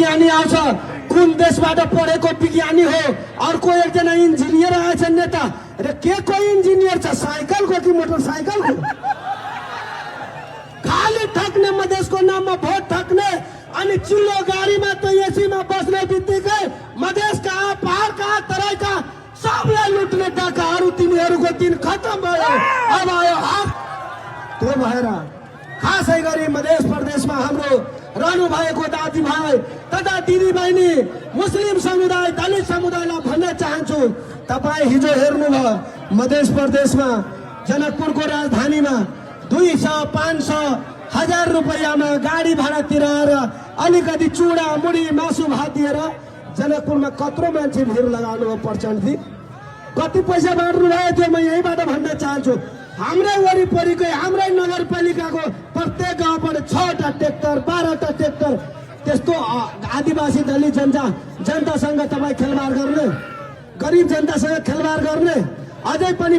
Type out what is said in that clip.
विज्ञानी आउँछ, कुन देशबाट पढेको विज्ञानी हो, अर्को एकजना इन्जिनियर आएछ नेता। र के को इन्जिनियर छ, साइकलको कि मोटरसाइकलको? खाली ठग्ने, मधेसको नाममा भोट ठग्ने, अनि चिल्लो गाडीमा त एसीमा बस्ने बित्तिकै मधेस कहाँ, पहाड कहाँ, तराई कहाँ सबलाई लुट्ने डाकाहरू तिमीहरूको दिन खत्म भयो। अब आयो हात। त्यो भएर खासै गरी मधेस प्रदेशमा हाम्रो रहनु भएको दाजुभाइ तथा दिदीबहिनी, मुस्लिम समुदाय, दलित समुदायलाई भन्न चाहन्छु, तपाईँ हिजो हेर्नुभयो मधेस प्रदेशमा जनकपुरको राजधानीमा 200, 500, 1000 रुपैयाँमा गाडी भाडा तिराएर अलिकति चुडा, मुडी, मासु भात दिएर जनकपुरमा कत्रो मान्छे भिड लगाउनु भयो प्रचण्डजी। कति पैसा बाँड्नु भयो त्यो म यहीँबाट भन्न चाहन्छु। हाम्रै वरिपरिकै, हाम्रै नगरपालिकाको प्रत्येक गाउँबाट 6वटा ट्र्याक्टर, 12वटा ट्र्याक्टर, त्यस्तो आदिवासी दलित जनतासँग तपाईँ खेलवाड गर्ने, गरिब जनतासँग खेलवाड गर्ने, अझै पनि